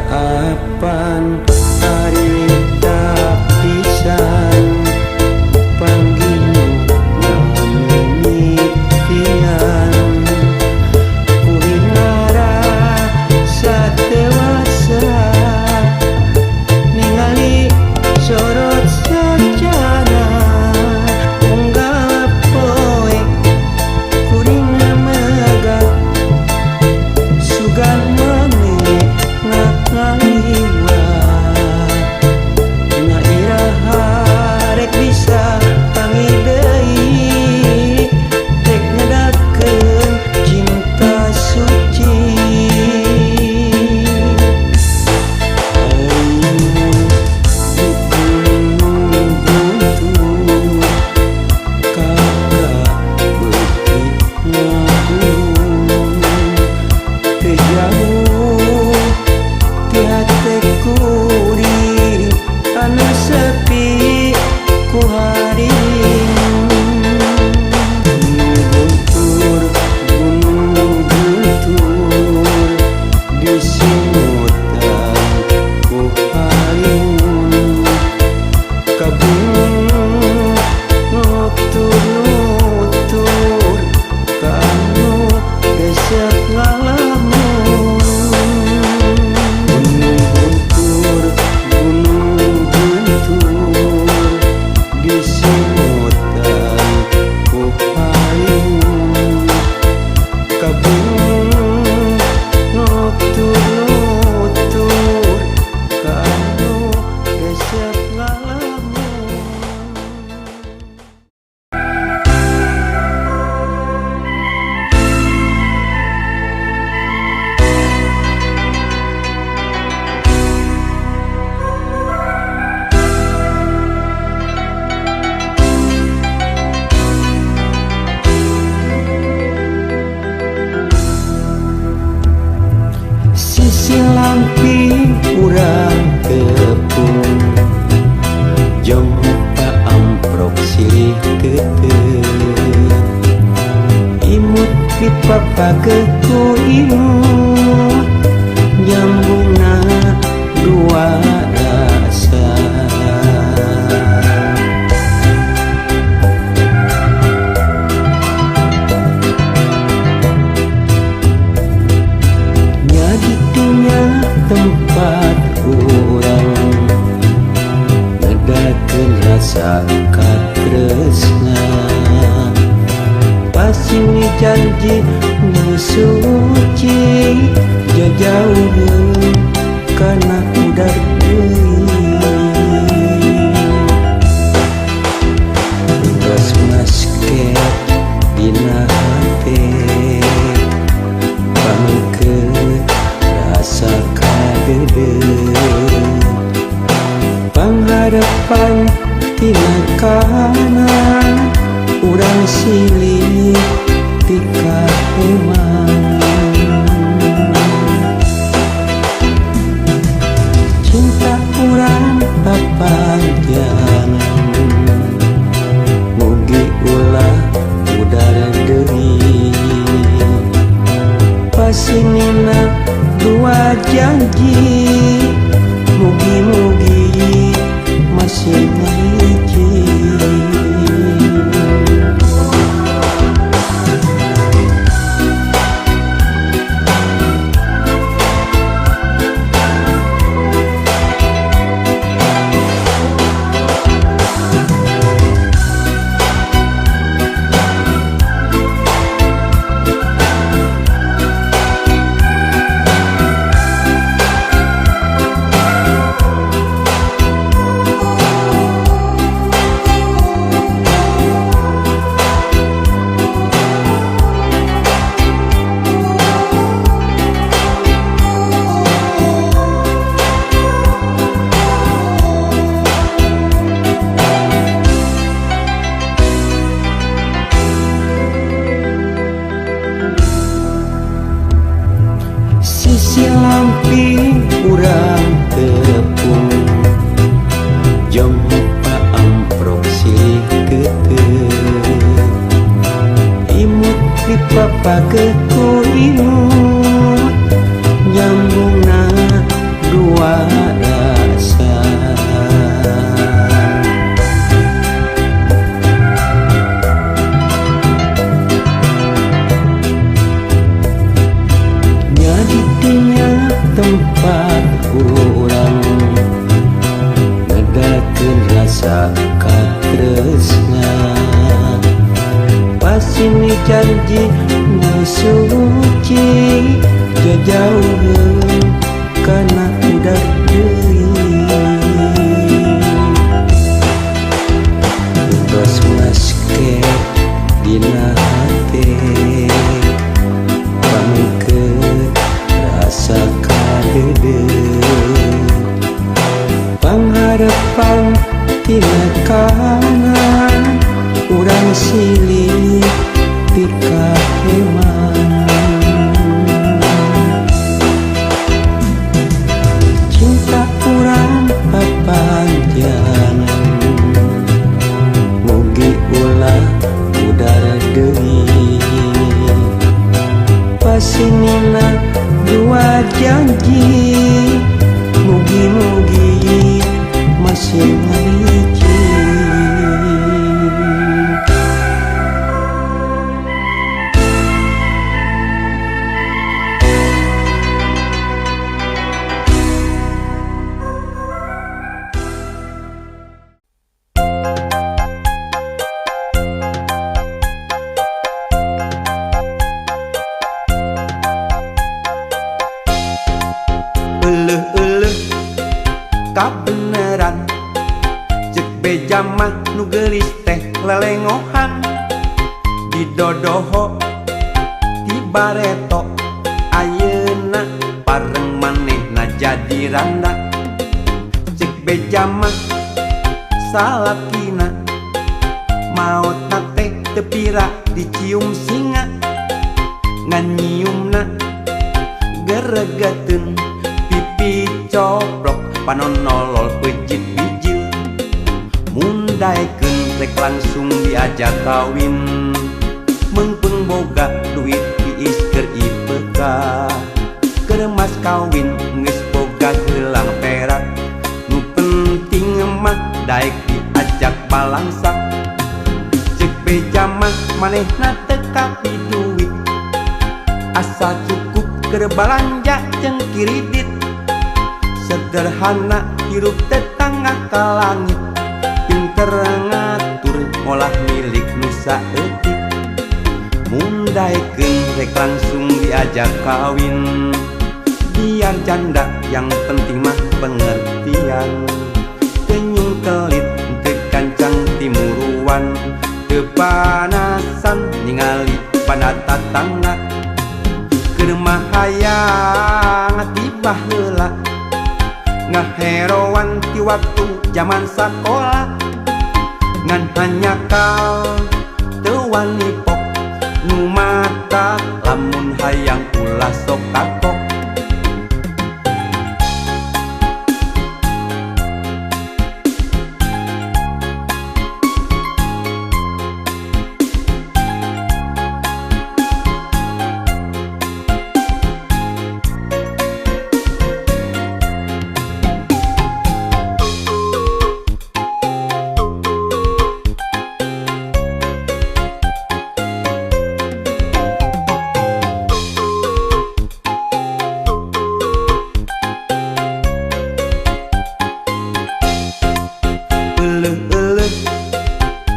Apan harita pisan panggih mimitian kuring ngarasa dewasa ningali sorot sacana unggal poe kuring megat sugan maneh ngaliwat na iraha rek bisa panggih deui rek ngedakeun cinta suci. Halimun di gunung guntur kakak beuki ngahuleng teu jauh ti hate kuring anu sepi ku haring. Gunung guntur, gunung guntur disimutan ku halimun kabingung nutur-nutur ka anu resep ngalamun. Gunung guntur, gunung guntur disimutan ku halimun kabingung nutur-nutur ka anu resep ngalamun. Sisi lampi urang tepung jompa amprok silih tetep imut dipapake ku imut nyambungna dua rasa. Nya ditunya tempat urang ngedakeun rasa katresna pasini janji nu suci jajauheun kana udar deui. Tos masket dina hate pangkeut rasa kadede pangharapan tina kana urang silih tika eman. Cinta urang papanjangan mugi ulah udara deui pasinina dua janji mugi-mugi masih ngahiji. Janji nu suci jajauheun kana udah deui. Tos masket dina hate pangkeut rasa kadeudeut pangharepan tina kanan urang silih pikaheman. Cinta urang papanjangan mugi ulah udara deui. Pasinina dua janji mugi-mugi masih ngahiji. Euleuh-euleuh kabeneran cek beja mah nu geulis teh lelengohan didodoho ti bareto ayeuna pareng manehna jadi randa. Cek beja mah salakina maotna teh teu pira dicium singa ngan nyiumna geregeteun pipi coplok panon nolol pejit bijil. Mun daekeun rek langsung diajak kawin meungpeung boga duit tiis keur IPK keur mas kawin geus boga gelang perak nu penting mah daek diajak balangsak. Cek beja mah manehna teu kapi duit asal cukup keur balanja jeung kiridit. Sederhana hirup tetangga ka langit pinter ngatur ngolah milik nu saeutik. Mun daekeun rek langsung diajak kawin biar janda yang penting mah pengertian. Tenyung kelit teu kancang timuruan teu panasan ningali pada tatangga keur mah hayang tiba heula ngaheroan ti waktu jaman sakola ngan hanyakal teu wani pok nu mata lamun hayang ulah sok kapok.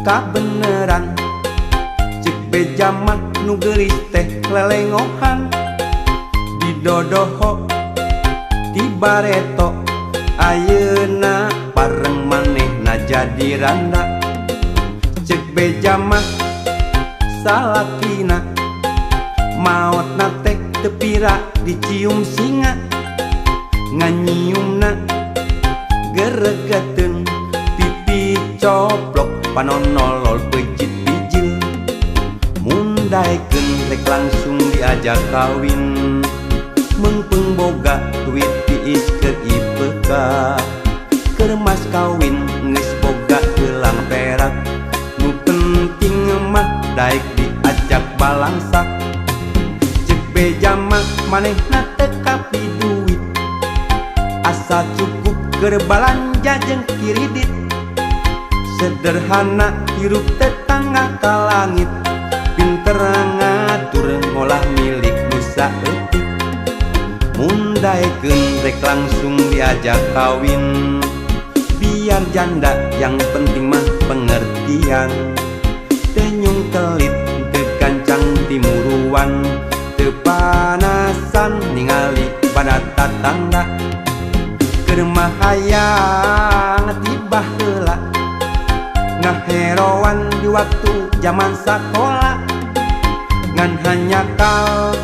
Kabeneran cek beja mah nu geulis teh lelengohan didodoho ti bareto ayeuna pareng manehna jadi randa. Cek beja mah salakina maotna teh teu pira dicium singa ngan nyiumna geregeteun pipi coplok panon nolol pejit bijil. Mun daekeun rek langsung diajak kawin meungpeung boga duit tiis keur IPK keur mas kawin geus boga gelang perak nu penting mah daek diajak balangsak. Cek beja mah manehna teu kapi duit asal cukup keur balanja jeung kiridit. Sederhana hirup tetangga ka langit pinter ngatur ngolah milik nu saeutik. Mun daekeun rek langsung diajak kawin biar janda yang penting mah pengertian. Tenyung kelit teu kancang Timuruan teu panasan ningali pada tatangga keur mah hayang ti baheula ngaheroan di waktu zaman sakola ngan hanjakal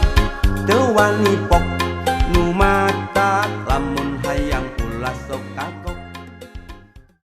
teu wani pok.